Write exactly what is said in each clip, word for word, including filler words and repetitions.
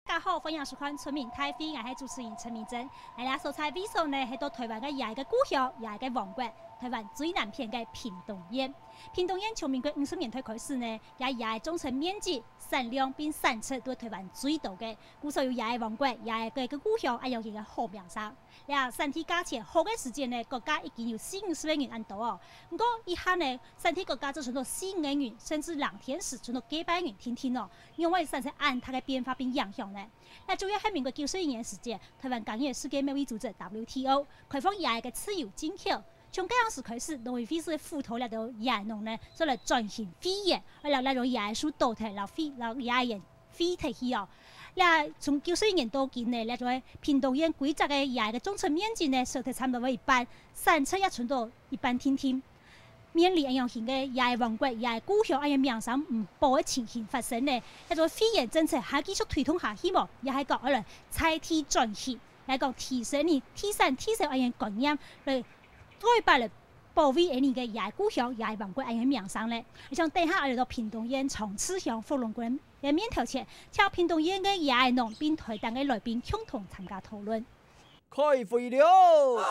大家好，歡迎收看《村民大會》，𠊎係主持人陳明真。𠊎這所在位所呢，係到臺灣个爺仔个故鄉，爺仔个王國，臺灣最南片个屏東縣。屏東縣從民國五十年代開始呢，這爺仔个種植面積、產量並產值都係臺灣最多个，故所有爺仔王國、爺仔个故鄉恁樣个好名聲。這產地價錢好个時節呢，股價已經有四五十萬銀恁多哦。毋過這下呢，產地股價只存到四五個銀，甚至冷天時存到幾百銀定定哦。仰會產生恁大个變化並影響呢？ 該主要係民國九十一年時節，臺灣加入世界貿易組織W T O，開放爺仔个自由進口。從該央時開始，農委會就輔導這兜爺仔農呢，做來轉型廢園，愛摎這兜爺仔樹倒忒，摎廢，摎爺仔園廢忒去哦。這從九十一年到今呢，這種屏東縣規隻个爺仔个種植面積呢，少忒差毋多一半，產值也存到一半定定。 面臨恁樣形个爺仔王國、爺仔故鄉恁樣名聲毋保个情形發生呢，這種廢園政策還繼續推動下去無？也係講愛來在地轉型，也係講提升你地產、地消恁樣觀念，來對外來保衛𠊎俚个爺仔故鄉、爺仔王國恁樣名聲呢？像等下愛來到屏東縣長治鄉福隆宮个面頭前，請屏東縣个爺仔農並臺頂个來賓共同參加討論。 開會了！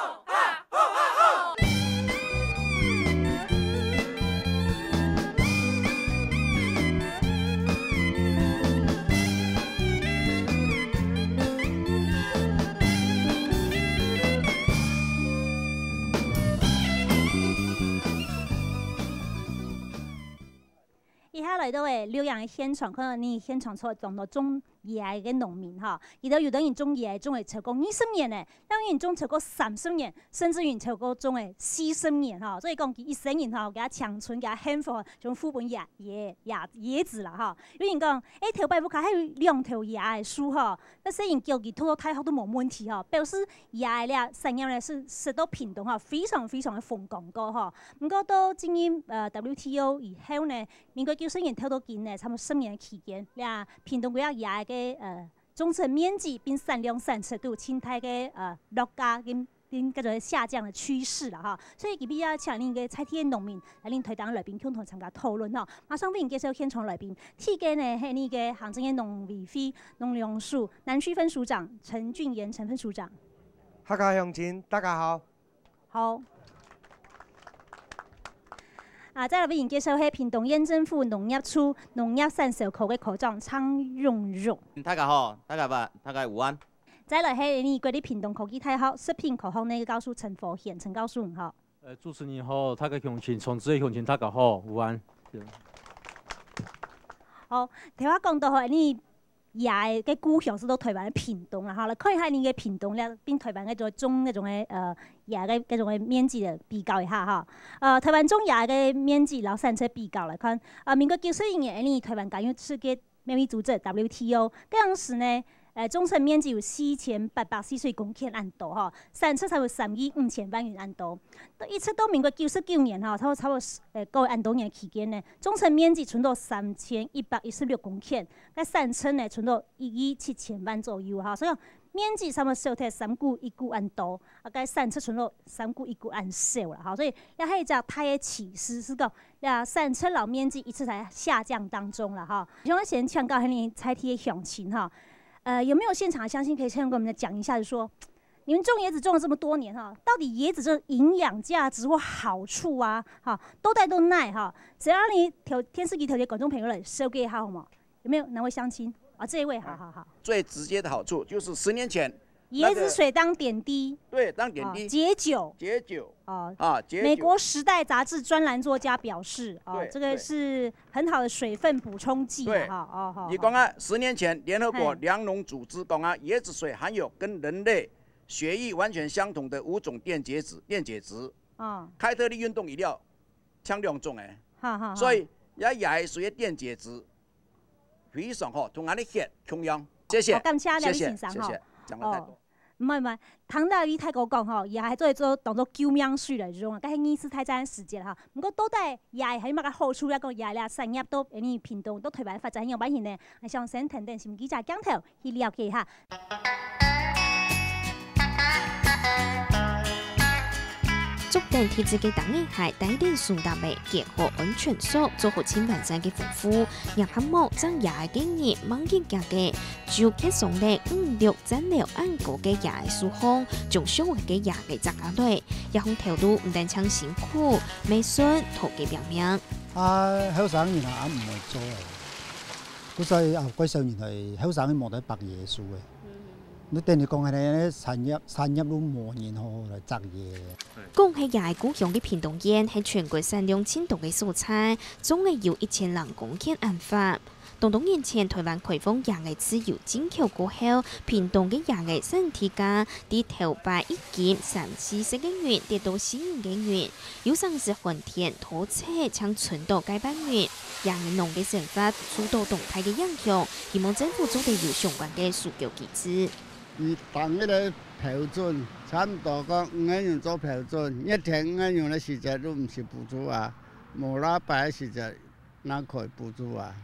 這下來到欸錄影个現場，看到這現場坐當多種 椰仔个農民吼，佢兜有兜人種椰仔種了超過二十年了，也有人種超過三十年，甚至有人超過種了四十年吼。所以講，佢一生人吼，佢个青春，佢个幸福，全部分椰，椰，椰，椰子啦吼。有人講，欸，頭擺屋下還有兩頭椰仔樹吼，該細人叫佢讀到大學都無問題吼，表示椰仔這產業呢係，係到屏東吼，非常非常个風光過吼。毋過到今日，呃，W T O以後呢， 民國九十年頭到今呢，差毋多十年个期間，這屏東規个椰仔个，呃，種植面積並產量產值都有盡大个，呃，落價跟，跟該種下降个趨勢啦吼。所以今晡日請𠊎俚个在地个農民，來𠊎俚臺頂來賓共同參加討論吼。馬上為你介紹現場來賓，第一个呢係𠊎俚个行政院農委會農糧署南區分署長陳俊彥陳分署長。客家鄉親，大家好。 好。啊，再來為你介紹係屏東縣政府農業處農業產銷科个科長張永勇。大家好，大家晚，大家午安。再來係𠊎俚國立屏東科技大學食品科學系个教授陳福賢，陳教授你好。呃，主持人好，大家鄉親，長治个鄉親，大家好，午安。好，頭下講到吼，𠊎俚 爺仔个故鄉係到臺灣个屏東啦吼，來看一下𠊎俚个屏東這，並臺灣該種種該種个，呃，椰仔个該種个面積个比較一下吼。呃，臺灣種椰仔个面積摎產值比較來看，呃，民國九十一年，𠊎俚臺灣加入世界貿易組織W T O，該央時呢，呃，種植面積有四千八百四十公頃恁多吼，產值差毋多三億五千萬銀恁多。到一直到民國九十九年吼，差不多，差不多，呃，過恁多年期間呢，種植面積存到三千一百一十六公頃， 該產值呢，存到一億七千萬左右哈，所以面積差不多少忒三股一股恁多，啊，該產值存到三股一股恁少啦哈，所以這係一隻大个趨勢，係講這產值摎面積一直在下降當中啦哈。想要先請教𠊎俚在地个鄉親哈，呃，有沒有現場的鄉親可以先跟我們講一下，就說你們種椰子種了這麼多年哈，到底椰子這營養價值或好處啊，哈，到底在哪哈？先摎𠊎俚電視機頭前觀眾朋友來紹介一下好無？ 有沒有哪位鄉親？啊，這一位，好好好。最直接的好處就是十年前，那個，椰子水當點滴，對，當點滴。哦，解酒。解酒。哦，啊，解酒。美國時代雜誌專欄作家表示，哦，對，這個是很好的水分補充劑啊，對。哈，哦，好，你講啊，好。十年前聯合國，嘿，糧農組織講啊，椰子水含有跟人類血液完全相同的五種電解質，電解質。哦。開特利運動飲料，搶兩種欸。哈哈哈。所以，這椰子水个電解質 非常好，同𠊎俚个血共樣。謝謝，好，感謝兩位先生吼。謝謝，謝謝，講了太多。哦，毋係毋係，聽到李大哥講吼，椰仔做做當做救命水來用啊，該係二次大戰个時節哈。毋過到底椰仔還有麼个好處？也講椰仔產業到𠊎俚屏東到臺灣發展很有關係呢？𠊎想先跈等新聞記者鏡頭去了解一下。等地質个單元係帶等手搭仔結合安全鎖，做好盡完善个防護。若盼望正爺仔个日，望見佢个就結上了五六層樓恁高个爺仔樹項，將上位个爺仔摘下來，這項頭路毋單淨辛苦，乜算討个命命。啊，後生人啊，毋會做个。故所以啊，過少年來，後生人無得拔椰樹个。你等於講，恁呢產業，產業都無人好來摘椰。講起椰仔故鄉个屏東縣，係全國產量盡多个所在，總共有一千零公頃恁闊。當多年前，臺灣開放椰仔自由進口過後，屏東个椰仔產地價在頭擺一斤三四十个銀，跌到四五个銀。 有成時寒天，拖車淨伸到該半銀。椰仔農个生活受到當大个影響，希望政府做得有相關个輸油機制。佢定一個標準，差毋多講五個銀做標準，熱天五個銀个時節都毋使補助啊，無落擺个時節，哪可以補助啊？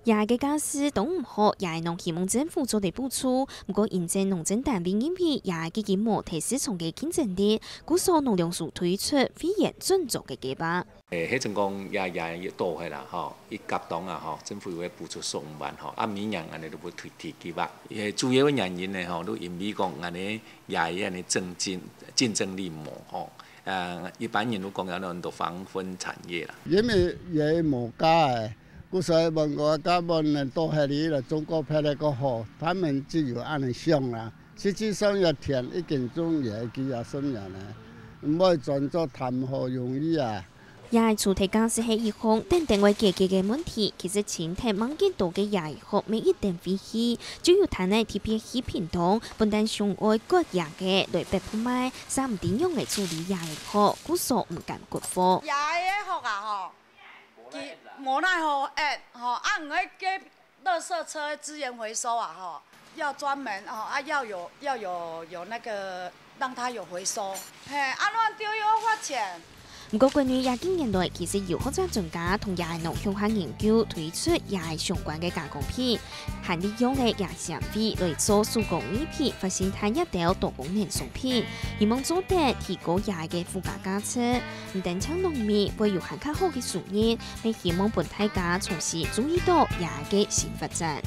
椰仔个價數當毋好，椰仔農希望政府做得補助，毋過因為農政單位認為椰仔已經無忒市場个競爭力，故所農糧署推出會員轉作个計畫。誒，迄陣講也也倒去啦，吼，一甲當啊，吼，政府有个補助十五萬，吼，啊，每年安尼都會推提計劃。誒，主要个原因呢，吼，都因為講安尼也安尼競爭競爭力無，吼，呃，一般人都講有很多黃昏產業啦。因為也無價誒，故所以問我甲問人倒去哩了，中國拍了个好，他們就有安尼想啦。實際上也田已經種也幾啊十年了，毋會轉做談好容易啊。 也係除忒價數係一項，等等會解決个問題，其實清忒望見多个椰仔殼乜一定廢棄，就有攤仔特別去屏東，本旦想愛割椰个來北埔賣，煞毋知仰仔處理椰仔殼，故所毋敢割貨。椰仔殼啊吼，佢無奈何，欸，吼，啊，毋愛个 垃圾車資源回收啊，吼，要專門哦，啊，要有要有有那個讓它有回收，嘿，啊，亂丟又要花錢。毋過，關於這近年來，其實有學者專家同椰仔農共下研究，推出椰仔相關个加工品，還利用了椰纖維來做手工藝品，發展產業兜多功能商品，希望做得提高椰仔个附加價值。毋單淨農民會有還較好个收入， 也希望分大家重新注意到這個新發展。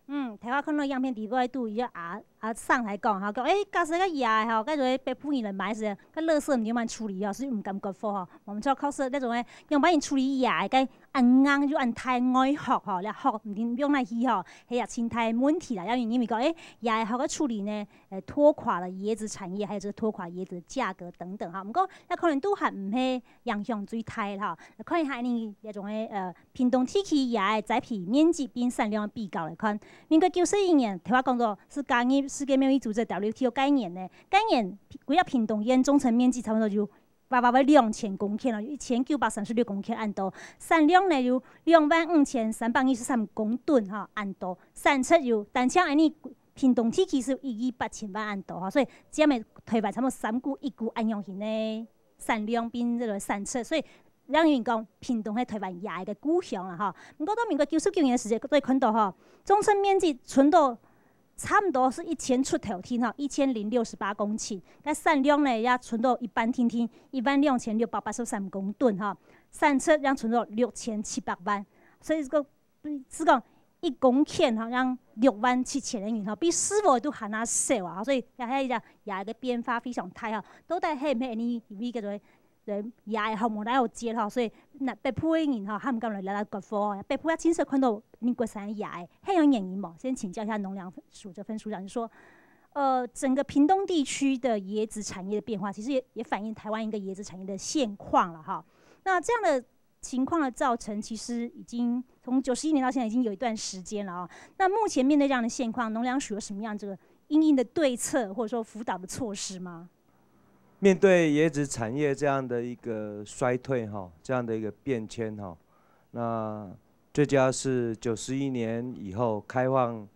嗯，頭下看到影片底背都有阿阿桑來講哈，講誒，假使个野吼，該就北部人來買時，該垃圾毋知點處理哦，所以毋敢割貨吼。毋過確實，該種誒，樣般人處理野，該恁硬又恁大外殼吼，這殼毋知放哪去吼，係也真大問題啦。因為因為講誒，野殼个處理呢，誒，拖垮了椰子產業，還有這個拖垮椰子的價格等等哈。毋過，該可能都還毋係 影響最大啦吼。看一下呢，這種个呃，屏東地區野个栽培面積並產量个比較來看，民國九十一年，頭下講到係加入世界貿易組織W T O該年呢，該年歸個屏東縣總承面積差不多有八百兩千公頃咯，有一千九百三十六公頃恁多，產量呢有兩萬五千三百二十三公噸哈恁多，產值有單淨恁呢屏東地區係一億八千萬恁多哈，所以佔个台灣差不多三股一股恁樣形呢。 產量並這個產值，所以讓人講屏東係台灣野个故鄉啊吼。毋過到民國九十九年个時節，都會看到吼，總承面積伸到差毋多係一千出頭定吼，一千零六十八公頃，該產量呢也伸到一半定定，一萬兩千六百八十三公噸吼，產值也伸到六千七百萬，所以這個 係講一公頃吼，像六萬七千个銀吼，比四維都還較少啊，所以也係一個也一個變化非常大吼。到底係毋係因為因為叫做人也好無哪有接吼，所以那北部个人吼，他們敢來來來割貨，北部也真少看到你國產野，係有原因無？先請教一下農糧署這分署長，就說，呃，整個屏東地區的椰子產業的變化，其實也也反映台灣一個椰子產業的現況了哈。那這樣的 情況的造成，其實已經從九十一年到現在已經有一段時間了哦。那目前面對這樣的現況，農糧署有什麼樣這個因應的對策，或者說輔導的措施嗎？面對椰子產業這樣的一個衰退哈，這樣的一個變遷哈，那最主要是九十一年以後開放，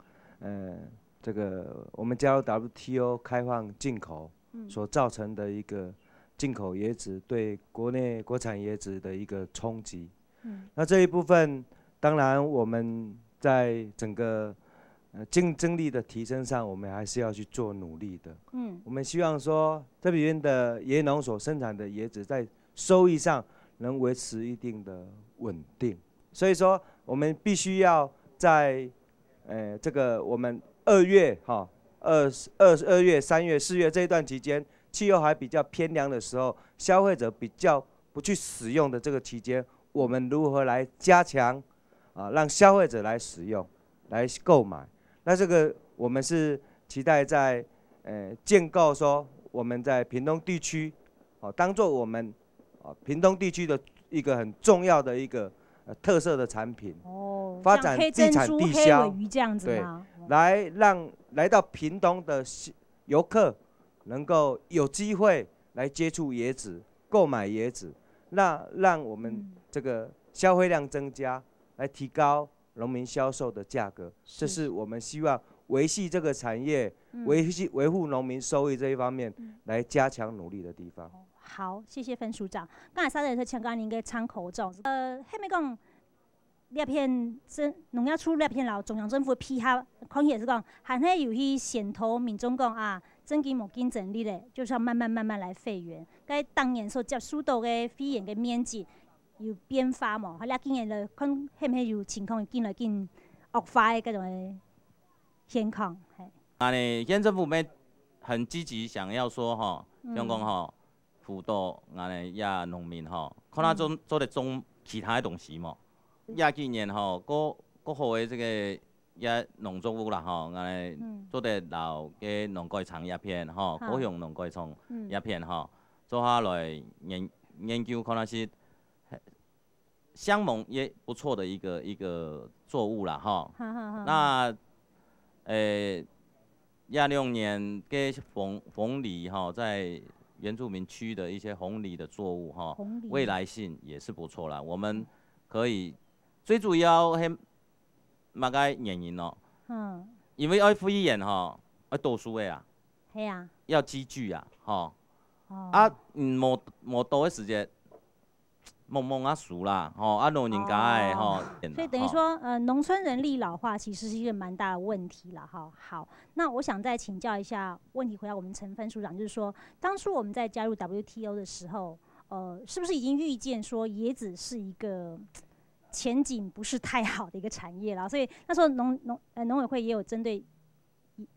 呃，這個我們加入W T O開放進口， 所造成的一個進口椰子對國內國產椰子的一個衝擊。那這一部分，當然我們在整個呃，竞争力的提升上，我们还是要去做努力的。嗯，我们希望说，这边的椰农所生产的椰子在收益上能维持一定的稳定。所以说，我们必须要在，呃，这个我们二月哈，二二二月、三月、四月这一段期间，气候还比较偏凉的时候，消费者比较不去使用的这个期间，我们如何来加强啊，让消费者来使用、来购买。那这个我们是期待在呃建构说我们在屏东地区，哦，当做我们哦屏东地区的一个很重要的一个呃特色的产品，哦，发展地产地销，像黑珍珠、黑尾鱼这样子吗？对，来让来到屏东的游客能够有机会来接触椰子、购买椰子，那让我们这个消费量增加，来提高农民销售的价格，这是我们希望维系这个产业、维系维护农民收益这一方面来加强努力的地方。好，谢谢分署长。刚才沙特也是请教您个参考这样子，呃，后面讲。 这片政农业处这片老中央政府批下，看起来是讲，还是有去先头民众讲啊，政经无竞争力嘞，就是要慢慢慢慢来会员。该当年所接触到个会员个面积有变化无？好，今年来看，是不是有情况进来进恶化的这种的现况？嘿。啊呢，县政府没很积极想要说哈，像讲哈，辅导啊呢，呀农民哈，看他做做得种其他的东西嘛。 也今年吼，个个好个这个也农作物啦吼，俺做得老个农改场一片吼，高雄农改场一片吼，做下来研研究可能是香芒也不错的一个一个作物啦吼。那呃，一六年个凤凤梨哈，在原住民区的一些红梨的作物哈，未来性也是不错啦。我们可以最主要还么个原因哦，嗯，因为爱会员哈，爱读书的啊，系啊，要积聚啊，哈，哦，啊，嗯，无无多的时间。 摸摸啊熟啦，吼，啊老人家的吼。所以等于说，呃，农村人力老化其实是一个蛮大的问题了哈。好，那我想再请教一下，问题回到我们陈分署长，就是说，当初我们在加入 W T O 的时候，呃，是不是已经预见说椰子是一个前景不是太好的一个产业了？所以那时候农农呃农委会也有针对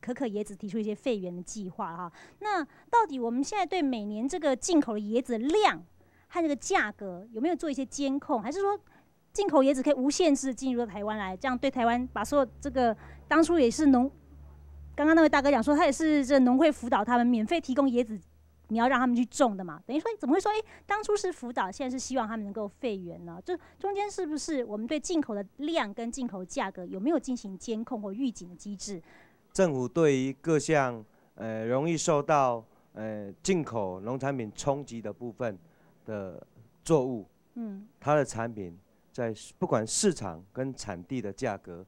可可椰子提出一些废园的计划哈。那到底我们现在对每年这个进口的椰子量和这个价格有没有做一些监控，还是说进口椰子可以无限制进入到台湾来，这样对台湾把所有这个当初也是农，刚刚那位大哥讲说他也是这农会辅导他们免费提供椰子苗让他们去种的嘛，等于说怎么会说哎当初是辅导，现在是希望他们能够废园呢？就中间是不是我们对进口的量跟进口价格有没有进行监控或预警的机制？ 政府对于各项呃容易受到呃进口农产品冲击的部分的作物，嗯，它的产品在不管市场跟产地的价格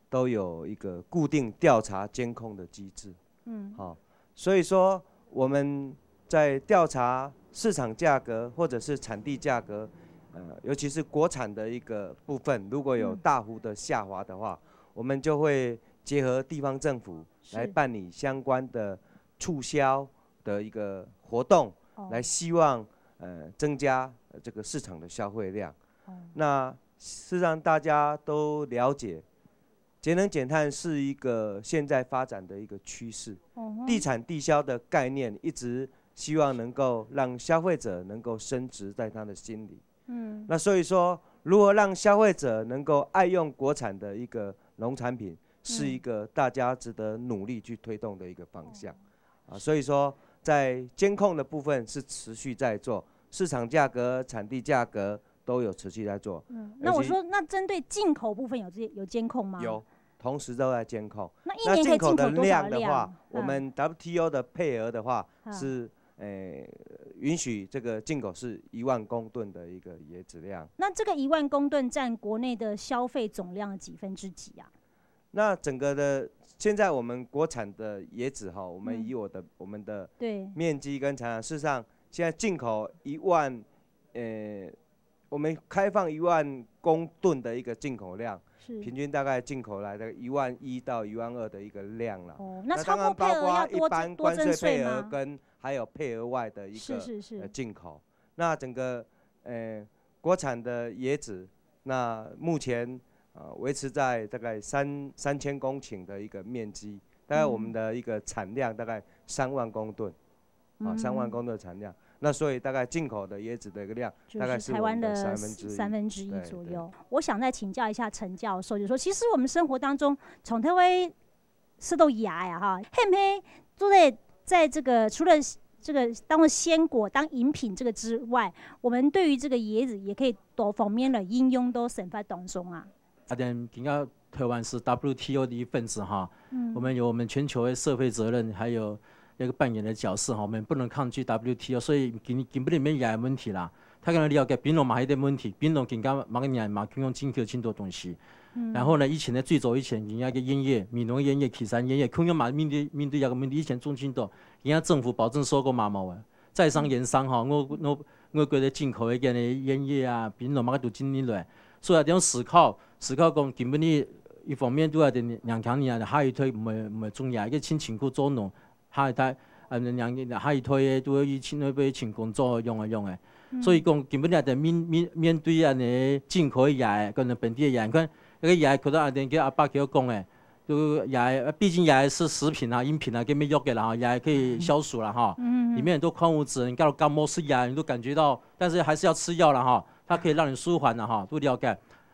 都有一个固定调查监控的机制，嗯，好，所以说我们在调查市场价格或者是产地价格，呃，尤其是国产的一个部分，如果有大幅的下滑的话，我们就会 结合地方政府来办理相关的促销的一个活动，来希望呃增加这个市场的消费量。那事实上大家都了解，节能减碳是一个现在发展的一个趋势，地产地销的概念一直希望能够让消费者能够深植在他的心里。 嗯，那所以说，如何让消费者能够爱用国产的一个农产品，是一个大家值得努力去推动的一个方向。啊，所以说，在监控的部分是持续在做，市场价格、产地价格都有持续在做。嗯，那我说，那针对进口部分有这有监控吗？有，同时都在监控。那一年可以进口多少量的话，我们 W T O 的配额的话是。 诶，允许这个进口是一万公吨的一个椰子量。那这个一万公吨占国内的消费总量几分之几啊？那整个的现在我们国产的椰子哈，我们以我的我们的对面积跟产量，事实上现在进口一万，呃，我们开放一万公吨的一个进口量，是。平均大概进口来的一万一到一万二的一个量了。哦，那那当然超过配额要多，包括一般关税配额跟还有配额外的一个，多增税吗？是，是，是。呃，进口。那整个，呃，国产的椰子，那目前，呃，维持在大概三，三千公顷的一个面积，大概我们的一个产量大概三万公吨。嗯。啊，三万公吨的产量。那所以大概进口的椰子的一个量，就是大概是我们的三分之一。台湾的三分之一左右。对，对。我想再请教一下陈教授，就是说，其实我们生活当中，从头到尾吃到野呀，哈，嘿不嘿，都在，在这个，除了这个当做鲜果、当饮品这个之外，我们对于这个椰子也可以多方面的应用到生活当中啊。啊，then今个台湾是W T O的一份子哈，嗯。我们有我们全球的社会责任，还有那个扮演的角色哈，我们不能抗拒W T O，所以根，根本里面也有问题啦。他可能了解檳榔嘛，还有点问题，檳榔更加嘛个年嘛，共样进口很多东西。嗯。然后呢，以前呢，最早以前，人家个烟叶，美浓烟叶、旗山烟叶，共样嘛面对，面对那个问题，以前种很多，人家政府保证收购嘛冇啊。 在商言商吼，我，我，我觉得进口的个呢，烟叶啊，檳榔嘛个都进入来。所以啊，这种思考，思考讲，根本你一方面都要等两强年啊，下一代毋会，毋会种啊，一个亲情苦做农，下一代，啊，两，下一代的都要去请，要去请工作用啊用啊。嗯。所以讲，根本你要等面，面，面对啊，你进口的也，跟本地的也，你看，那个也可能啊，等个阿爸给我讲诶， 就也，毕竟也是食品啊、饮品啊，跟没药的啦哈，也可以消暑了哈。嗯。里面很多矿物质，你到感冒吃药，你都感觉到，但是还是要吃药了哈，它可以让你舒缓了哈，都了解。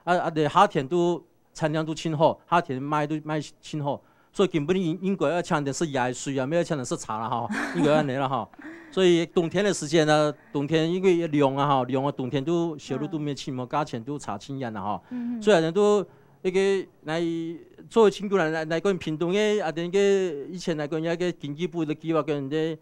啊，啊，对，夏天都产量都真好，夏天卖都卖真好，所以根本应，应该要抢的是椰水啊，没有抢的是茶了哈，应该要那了哈。所以冬天的时间呢，冬天因为凉啊哈，凉啊，冬天都销路都没有起嘛，价钱都差真远了哈。嗯。所以人都 一个来做清楚来，来，来讲屏东个，啊，等个以前来讲，那个经济部的计划跟这，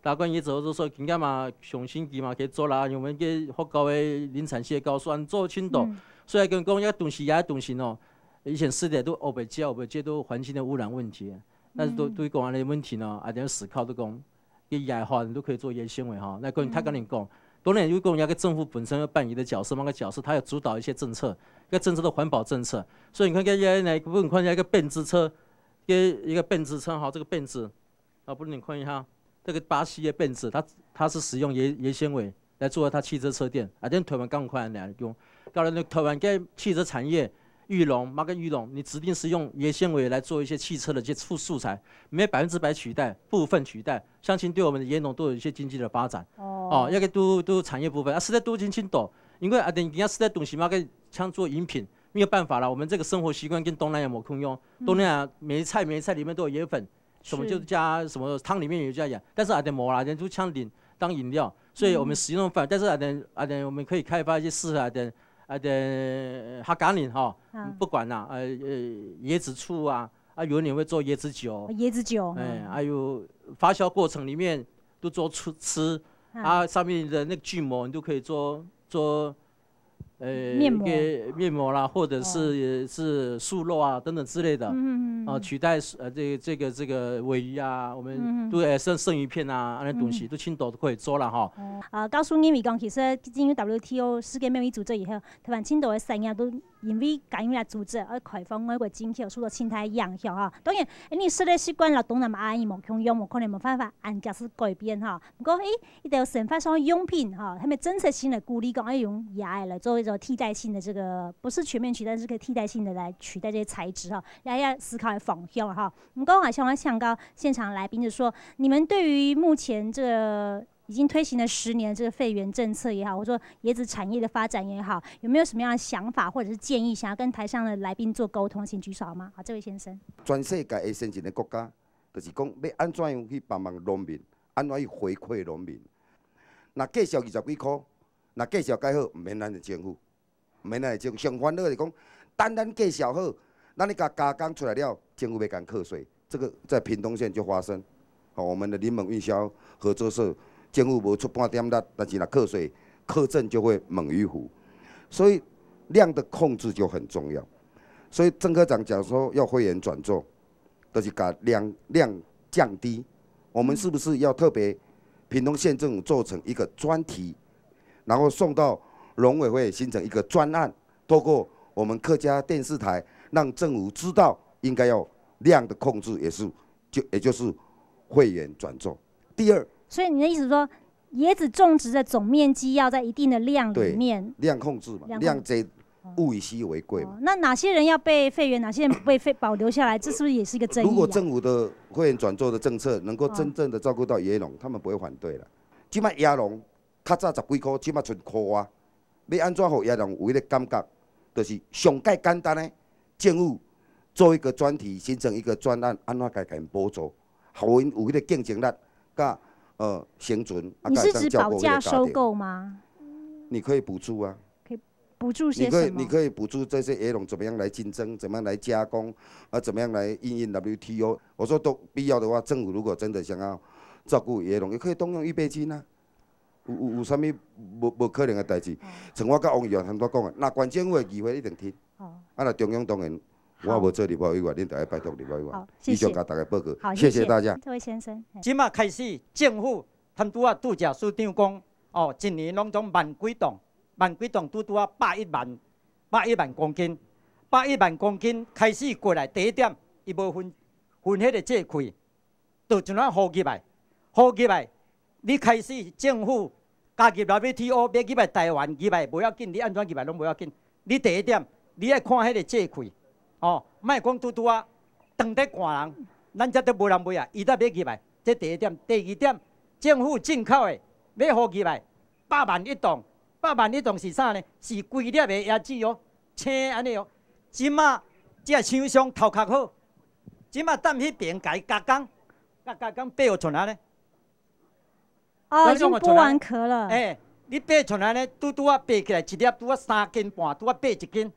大家也走就说，今天嘛，雄心急嘛，可以做啦，因为个学校的林产系的教授安做青岛，嗯。所以跟讲，那东西，那东西喏，以前是的都欧北街，欧北街都环境的污染问题，但是都，嗯。对讲安尼问题呢，啊，等思考都讲， 个野花，你都可以做椰纤维哈。那跟他跟你讲，嗯。当然，如果讲一个政府本身要扮演的角色，那个角色，他要主导一些政策，一个政策的环保政策。所以你看，跟原来不，你看一个电子车，一个，一个电子车哈，这个电子啊，不是你看一下，这个巴西的电子，它，它是使用椰，椰纤维来做它汽车车电，啊，跟台湾赶快来用。当然呢，台湾个汽车产业，裕隆，那个裕隆，你指定是用椰纤维来做一些汽车的一些素，素材，没有百分之百取代，部分取代， 相信对我们的椰农都有一些经济的发展。哦。哦，那个都，都产业部分，啊，实在都已经青岛，因为啊，等一下实在东西嘛，个像做饮品，没有办法了。我们这个生活习惯跟东南亚没空用，嗯。东南亚每一菜每一菜里面都有椰粉，什么是。就加什么汤里面有加盐，但是啊，等没啦，人都像饮，当饮料，所以我们使用饭，嗯。但是啊，等啊，等我们可以开发一些适合啊，等啊，等哈咖啡哈，啊。不管啦，呃，呃，椰子醋啊， 啊，有人会做椰子酒，哦，椰子酒，哎，嗯。还有发酵过程里面都做出吃，啊。啊，上面的那个菌膜你都可以做，做，呃，面膜。一个面膜啦，或者是，哦。是素肉啊等等之类的，嗯，嗯，嗯，啊，嗯。取代，呃，这个，这个，这个尾鱼啊，我们嗯，嗯。都，呃，剩，剩余片啊，那东西，嗯。都青岛都可以做了哈。哦，啊，告诉你们讲，其实进入W T O世界贸易组织以后，台湾青岛的产业都 因为加入了组织而开放外国进口，受到很大的影响哈。当然，你食个习惯了，东南亚人无共样，无可能没办法按价式改变哈。不过，诶，一条生活上用品哈，他们政策性的鼓励讲，要用椰来做一种替代性的这个，不是全面取代，是可以替代性的来取代这些材质哈，大家思考的方向哈。不过，我想要想到现场来宾就说，你们对于目前这个 已经推行了十年这个废园政策也好，或者说椰子产业的发展也好，有没有什么样的想法或者是建议，想要跟台上的来宾做沟通？请举手好吗？好，这位先生。全世界的先进的国家，就是讲要安怎样去帮忙农民，安怎去回馈农民。若價數二十几箍，若價數蓋好，毋免咱的政府。 毋免来政府上烦恼是讲，单单價数好，咱你甲加工出来了，政府袂敢課税，这个在屏东县就发生。好，我们的林本运销合作社，政府无出半点力，但是若课税，课征就会猛于虎。所以量的控制就很重要。所以郑科长讲说要回源转做，就是甲量，量降低。我们是不是要特别屏东县政府做成一个专题，然后送到农委会形成一个专案，透过我们客家电视台，让政府知道应该要量的控制，也是就也就是会员转种。第二，所以你的意思说，椰子种植的总面积要在一定的量里对面。量控制嘛，量控量这物以稀为贵嘛。哦，那哪些人要被会员，哪些人不被会保留下来，这是不是也是一个争议、啊？如果政府的会员转种的政策能够哦真正的照顾到野农，他们不会反对了。起码野农较早十几块，起码存块啊。要安怎好野农有一个感觉，就是上界简单的，政府做一个专题，形成一个专案，安怎该给补助，好有一个竞争力，甲呃生存，啊，你是指才会当照顾保价收一个家庭。购吗？你可以补助啊。补助些你可以什么？你可以补助这些野农怎么样来竞争，怎么样来加工，啊，怎么样来应应 W T O。我说都必要的话，政府如果真的想要照顾野农，也可以动用预备金啊。有有有啥物无无可能的代志？像我甲王议员很多讲的，若县政府的议会一定听。哦，啊，若中央当然，我好无做立法委员，恁就要拜托立法委员。好，谢谢。以上甲大家报告，好，谢谢大家。这位先生。嘿即马开始，政府，拄啊拄则市长讲，哦，一年拢总万几噸，万几吨拄拄啊百一万，百一万公斤，百一万公斤开始过来，第一点，伊无分分迄个借开，就就那好入来，好入来，你开始政府加入W T O，要入来台湾入来无要紧，你安怎入来拢无要紧。你第一点，你爱看迄个借开，哦，莫讲拄拄啊，当得寒人，咱遮都无人买啊，伊才要入来，这第一点。第二点，政府进口的要好入来，百万一吨，百万一吨是啥呢？是规粒的椰子哦，青安尼哦。即马这厂商头壳好，即马踮迄边甲伊加工，甲加工爬出来呢。哦，咱已经剥完壳了。哎，你爬出来呢，拄拄啊爬起来一粒，拄啊三斤半，拄啊爬一斤。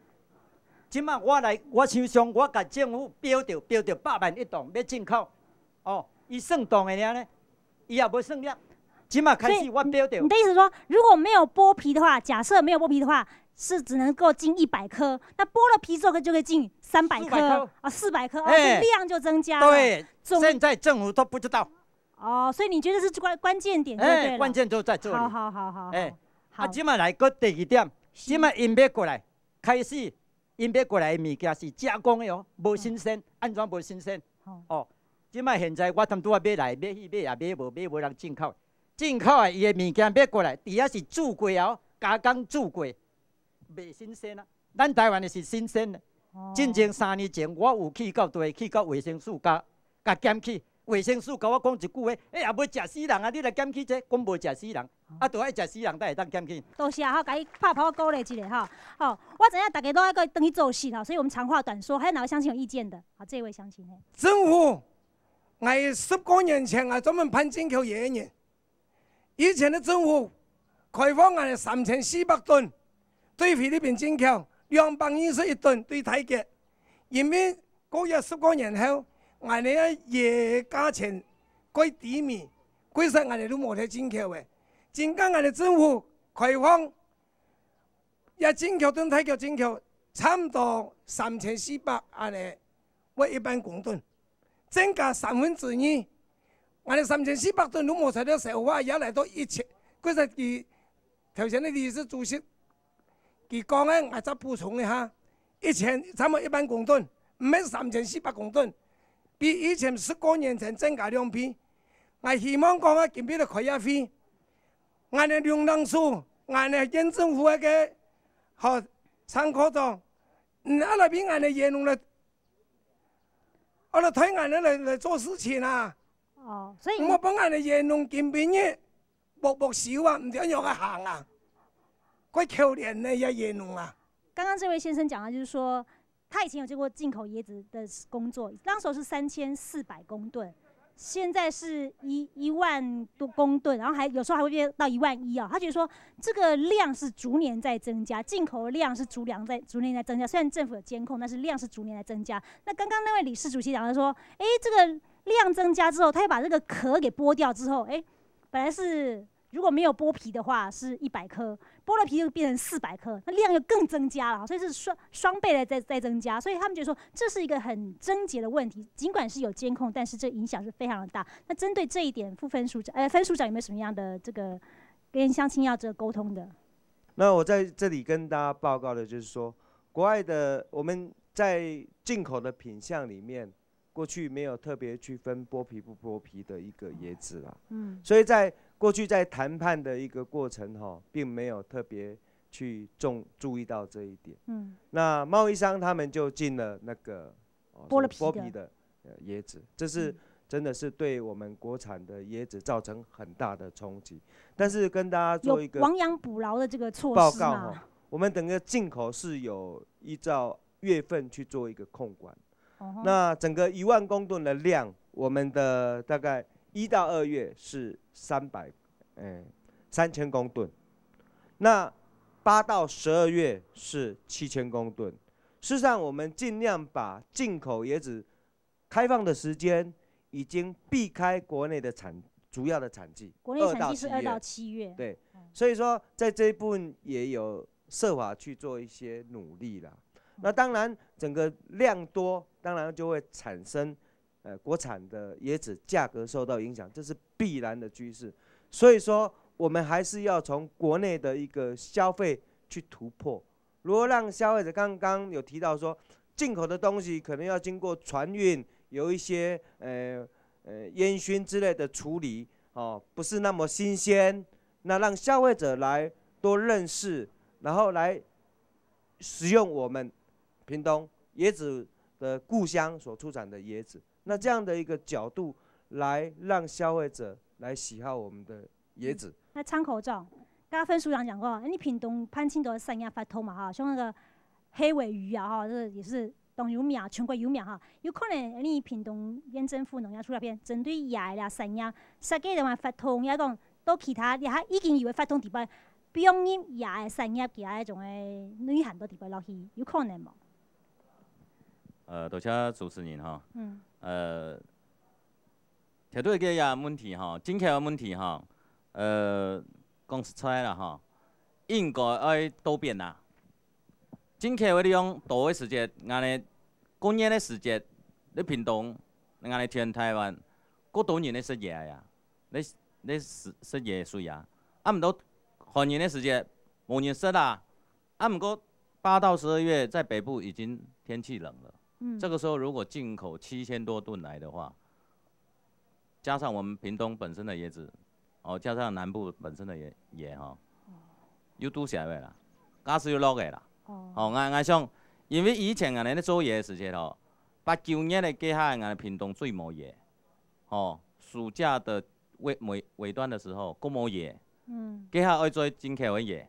即马我来，我厂商，我甲政府标着，标着百万一吨要进口，哦，伊算当的了呢，伊也无算了。即马开始我标着你的意思说，如果没有剥皮的话，假设没有剥皮的话，是只能够进一百颗，那剥了皮之后就可以进三百四百颗颗啊，四百颗，哦，哎这量就增加了。对，总现在政府都不知道。哦，所以你觉得是关关键点就对了。哎，关键就在这里。好好好好好。哎好啊，即马来个第二点，即马因要过来，开始因要过来的物件是加工的哦，无新鲜，安怎无新鲜？好哦，即马现在我差不多要买来，买去买也买无，买无人进口。进口的伊的物件要过来，底下是煮过哦，加工煮过，袂新鲜啊。咱台湾的是新鲜的。哦进前三年前，我有去到地，去到卫生所甲甲检去，卫生所甲我讲一句话，哎呀，无食死人啊，你来检去这，讲无食死人，啊，都爱食死人才会当检去。多谢啊，好，甲伊拍拍鼓励一下哈。好，我知影大家都要等于做事哈，所以我们长话短说，还有哪位乡亲有意见的？好，这位乡亲嘿。政府，我十个年前啊，专门办进口椰个人。以前的政府开放俺三千四百吨对菲律宾进口，两百二十一吨对泰国。因为过约十个年后，俺个椰价钱过低迷，过使俺个都无得进口个。今个俺个政府开放，也进口对泰国进口差不多三千四百安尼，为一万公吨，增加三分之二。俺个三千四百吨都无使得消化，也来到一千，过使佢头先个理事主席佢讲个，我再补充一下，一千差不多一万公吨，毋免三千四百公吨，比以前十个年前增加两倍。我希望讲啊，今日个开下会，俺个农粮署，俺个县政府个个，好，参考长，你阿来比俺个野农来，阿来推俺个来来做事情啊，哦，所以莫帮俺个野农今晡日默默收啊，毋知仰个行啊，怪可怜个呀野农啊。刚刚这位先生讲的就是说，他以前有接过进口椰子的工作，当时候是三千四百公吨，现在是一一万多公吨，然后还有时候还会变到一万一啊。他觉得说这个量是逐年在增加，进口的量是逐量在逐年在增加。虽然政府有监控，但是量是逐年在增加。那刚刚那位理事主席讲的说，诶，这个量增加之后，他要把这个壳给剥掉之后，诶，本来是如果没有剥皮的话是一百颗，剥了皮就变成四百颗，那量又更增加了，所以是双双倍的在在增加，所以他们觉得说这是一个很症结的问题，尽管是有监控，但是这影响是非常的大。那针对这一点，副分署长呃分署长有没有什么样的这个跟乡亲要这个沟通的？那我在这里跟大家报告的就是说，国外的我们在进口的品项里面，过去没有特别去分剥皮不剥皮的一个椰子啦。嗯。所以在过去在谈判的一个过程哈，并没有特别去重注意到这一点。嗯。那贸易商他们就进了那个，哦，剥了皮的。剥皮的，呃，椰子，这是嗯。真的是对我们国产的椰子造成很大的冲击。但是跟大家做一个有亡羊补牢的这个措施嘛。报告哈，我们整个进口是有依照月份去做一个控管。哦吼。那整个一万公吨的量，我们的大概一到二月是三百，哎，三千公吨，那八到十二月是七千公吨。事实上，我们尽量把进口椰子开放的时间已经避开国内的产，主要的产季，国内产季是二到七月。二到七月。对，哦。所以说在这一部分也有设法去做一些努力啦。那当然，整个量多，当然就会产生，呃，国产的椰子价格受到影响，这是必然的趋势。所以说，我们还是要从国内的一个消费去突破。如何让消费者，刚刚有提到说，进口的东西可能要经过船运，有一些，呃，呃，烟熏之类的处理，哦，不是那么新鲜，那让消费者来多认识，然后来使用我们屏东椰子的故乡所出产的椰子。那这样的一个角度来让消费者来喜好我们的椰子。那参考照，刚刚分署长讲过，你屏东潘青的产业发通嘛哈，像那个黑尾鱼啊哈，这也是当有名，全国有名哈。有可能你屏东县政府农业处那边针对野的啦、产业，设计的嘛发通，也讲到其他，你还已经有个发通地方，不用你野的产业，其他一种的内涵到地方落去，有可能无？呃，多谢主持人哈。嗯。呃， 提到个呀问题吼，进口个问题吼，呃，讲实在啦吼，应该愛多變啦。進口个量多个時節，恁呢，過年个時節，你屏東，恁呢全台灣，過多人个食野啊，你，你食，食野水啊。啊，毋過寒人个時節，無人食啊。啊，毋過八到十二月在北部已經天氣冷了。嗯。這個時候如果進口七千多噸來的話， 加上我們屏東本身的椰子，哦，加上南部本身的椰，椰吼，又堵起來了啦，價數又落个啦。哦。哦，𠊎，𠊎想，因為以前𠊎等做椰个時節吼，八九月个該下𠊎等屏東最無椰，吼，暑假的尾，尾，尾端的時候，過無椰，嗯。該下愛做進口个椰，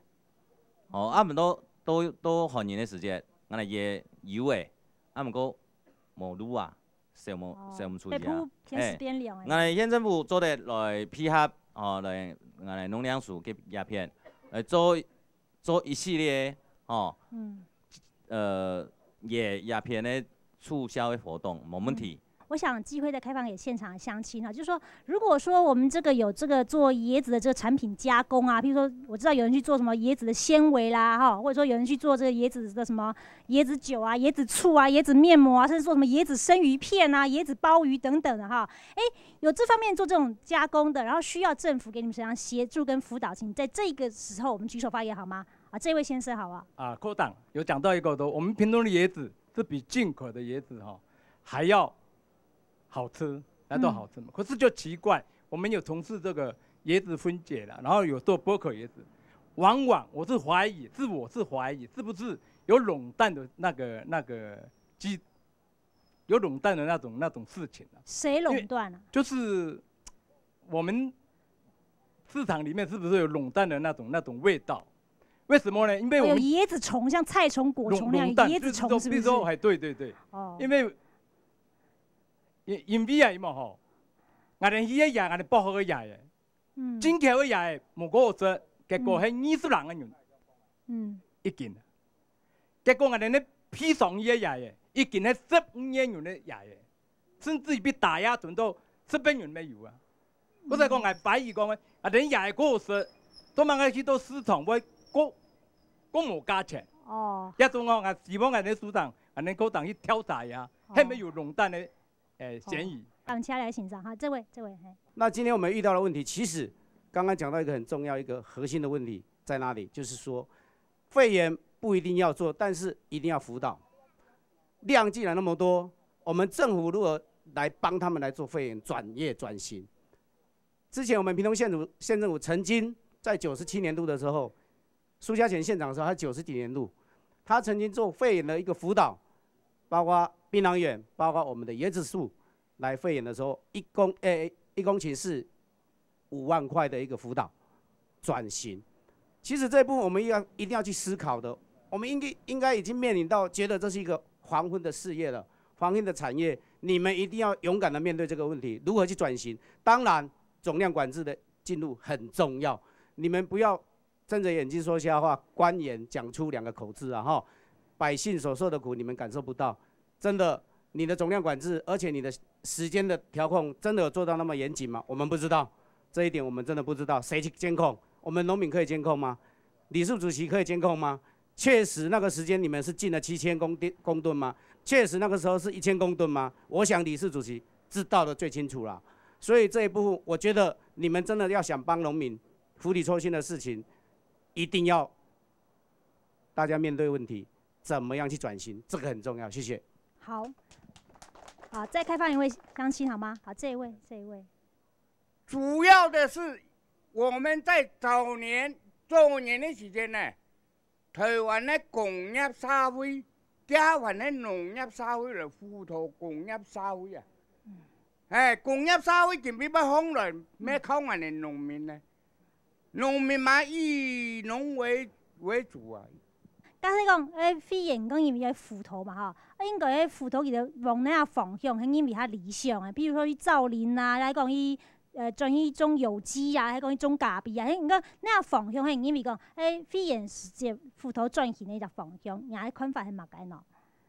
哦，啊，毋過到，到，到寒人个時節，𠊎等椰有个，啊，毋過無路啊。 想毋，哦，想毋出去啊。北部天時變涼欸。哎，𠊎等縣政府做得來配合，哦，來，𠊎等農糧署个這片，來做，做一系列，哦，嗯。呃，這，這片个促銷个活動，無問題。嗯。我想機會再開放給現場的鄉親哈，就是說，如果說我們這個有這個做椰子的這個產品加工啊，譬如說，我知道有人去做什麼椰子的纖維啦，哈，或者說有人去做這個椰子的什麼 椰子酒啊、椰子醋啊、椰子面膜啊，甚至做什麼椰子生魚片啊、椰子鮑魚等等的哈。欸，有這方面做這種加工的，然後需要政府給你們什麼樣協助跟輔導，請在這個時候我們舉手發言好嗎？啊，這位先生好不好？啊，科長有講到一個說，我們屏東的椰子是比進口的椰子哈還要 好吃，那都好吃嘛。嗯。可是就奇怪，我們有從事這個椰子分解啦，然後有做剝殼椰子，往往我是懷疑，自我是懷疑，是不是有壟斷的那個，那個機，有壟斷的那種，那種事情啊？誰壟斷啊？因為就是我們市場裡面是不是有壟斷的那種，那種味道？為什麼呢？因為我們哦，有椰子蟲，像菜蟲、果蟲那樣，壟斷，椰子蟲是不是？就是說，比如說，哎，對，對，對。哦。因為 因，因為啊，佢嘛吼，𠊎等去个野，𠊎等剝好个野个，嗯。進口个野个無幾好食，結果係二十零個銀，嗯。一斤。結果𠊎等呢批上去个野个，一斤係十五個銀个野个，甚至於比打壓存到十八銀乜有啊。 故所講，𠊎懷疑講，啊，連野个果實，做麼个去到市場會過，過無價錢？哦。這種哦，𠊎希望𠊎等市長，𠊎等科長去調查一下，哦。係毋係有壟斷个，誒，嫌疑。好，我們接下來請上哈，這位，這位，嘿。那今天我們遇到的問題，其實剛剛講到一個很重要、一個核心的問題在哪裡？就是說，肺炎不一定要做，但是一定要辅导。量既然那么多，我们政府如何来帮他们来做肺炎转业转型？之前我们屏东县政府县政府曾经在九十七年度的时候，苏嘉全县长的时候，他九十几年度，他曾经做肺炎的一个辅导，包括槟榔园，包括我们的椰子树来肺炎的时候，一公诶、一公顷是五万块的一个辅导转型。其实这一部分我们要一定要去思考的，我们应该应该已经面临到觉得这是一个黄昏的事业了，黄昏的产业，你们一定要勇敢的面对这个问题，如何去转型？当然，总量管制的进入很重要，你们不要睁着眼睛说瞎话，官员讲出两个口字啊哈，百姓所受的苦你们感受不到，真的，你的总量管制，而且你的时间的调控真的有做到那么严谨吗？我们不知道，这一点我们真的不知道，谁去监控？我们农民可以监控吗？理事主席可以监控吗？确实那个时间你们是进了七千公吨公吨吗？确实那个时候是一千公吨吗？我想理事主席知道的最清楚了。所以这一部分，我觉得你们真的要想帮农民福利抽薪的事情，一定要大家面对问题，怎么样去转型，这个很重要。谢谢。好，好，再开放一位乡亲好吗？好，这一位，这一位。主要的是我们在早年中年的时间呢，台湾的工业社会，加完的农业社会来辅导工业社会啊。哎，工业社会今日要红来，要靠我们农民呢。农民嘛以农为为主啊。刚才讲，哎，肺炎讲因为个斧头嘛，哈，啊，应该个斧头其实往哪个方向，係因为較理想个，比如说去造林啊，来讲去，呃，转去种有机啊，还讲去种咖啡啊，迄个哪个方向，係因为讲，哎，肺炎时节斧头转型个一个方向，你个看法係么个呢？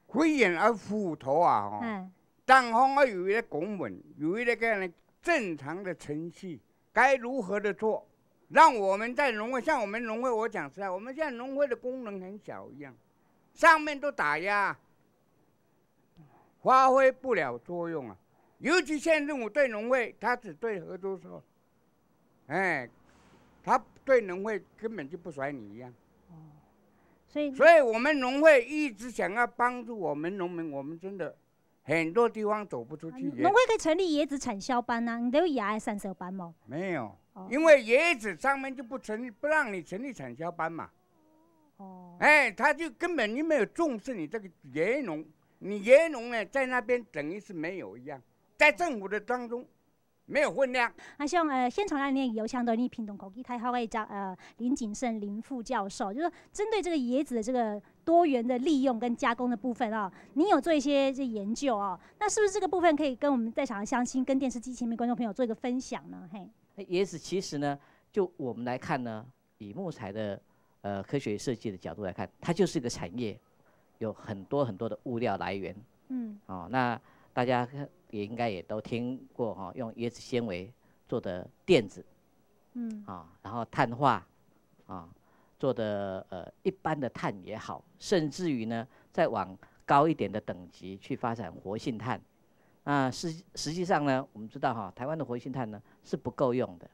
肺炎而斧头啊，吼，哎，当方要有一个公文，有一个个正常的程序，该如何的做，让我们在农会，像我们农会，我讲实在，我们现在农会的功能很小一样，上面都打压，发挥不了作用啊。尤其县政府对农会，他只对合作社，哎，他对农会根本就不甩你一样。所以所以我们农会一直想要帮助我们农民，我们真的很多地方走不出去。农会可以成立椰子产销班啊，你都有椰子产销班吗？没有哦，因为椰子上面就不成立，不让你成立产销班嘛。哦，哎，他就根本就没有重视你这个椰农，你椰农呢在那边等于是没有一样，在政府的当中没有分量。那像呃现场那里面有相对于屏东科技大学个一张呃林景胜林副教授，就是说针对这个椰子的这个多元的利用跟加工的部分啊，你有做一些这研究哦，那是不是这个部分可以跟我们在场的乡亲跟电视机前面观众朋友做一个分享呢？嘿，那椰子其实呢，就我们来看呢，以木材的呃科学设计的角度来看，它就是一个产业，有很多很多的物料来源。嗯，哦，那大家也应该也都听过哈、用椰子纤维做的垫子，嗯，啊，然后碳化啊做的呃一般的碳也好，甚至于呢再往高一点的等级去发展活性炭。那实实际上呢，我们知道哈，台湾的活性炭呢是不够用的。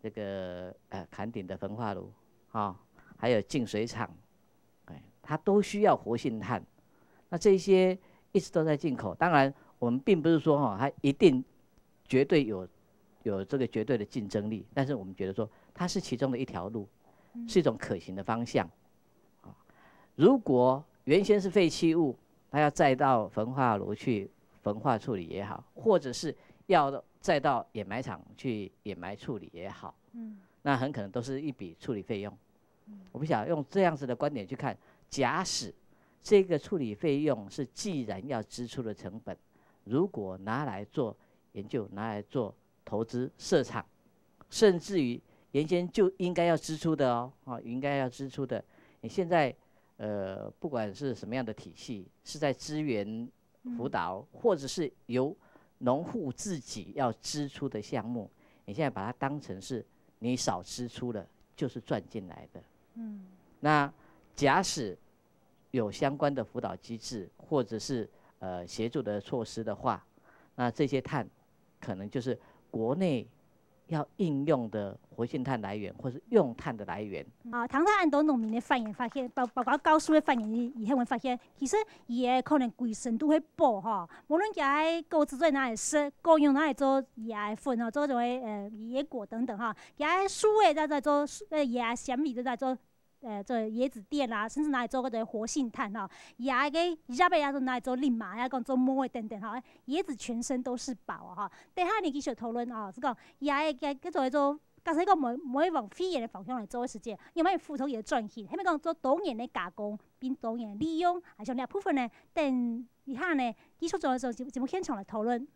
这个呃坎顶的焚化炉啊，还有净水厂，哎，它都需要活性炭。那这些一直都在进口，当然我们并不是说哈，它一定绝对有有这个绝对的竞争力，但是我们觉得说它是其中的一条路，是一种可行的方向。啊，如果原先是废弃物，它要再到焚化炉去焚化处理也好，或者是要再到掩埋场去掩埋处理也好，嗯，那很可能都是一笔处理费用。我不晓得用这样子的观点去看，假使这个处理费用是既然要支出的成本，如果拿来做研究，拿来做投资设厂，甚至于原先就应该要支出的哦，啊，应该要支出的，你现在呃不管是什么样的体系，是在支援辅导，或者是由农户自己要支出的项目，你现在把它当成是你少支出了，就是赚进来的。嗯，那假使有相关的辅导机制，或者是呃协助的措施的话，那这些碳可能就是国内要应用的活性炭来源，或是用炭的来源。啊，聽到恁多農民个發言，發現包包括教授个發言，以後會發現，其實佢个可能歸身都會包吼，無論佢个果子做拿來食，果肉拿來做佢个粉吼，做做呃野果等等吼，佢个樹仔再再做呃佢个纖維再再做呃做椰子垫啦，甚至拿來做个活性炭吼，佢个葉仔也都拿來做笠嫲，也講做帽仔等等吼，椰子全身都是寶啊吼。等下呢繼續討論哦，係講佢个个做做 假使講無無往非原个方向來做个時節，有無有符合佢个轉型？係毋係講做多元个加工，並多元利用，還是這部分呢？等一下呢，繼續做做節目現場來討論。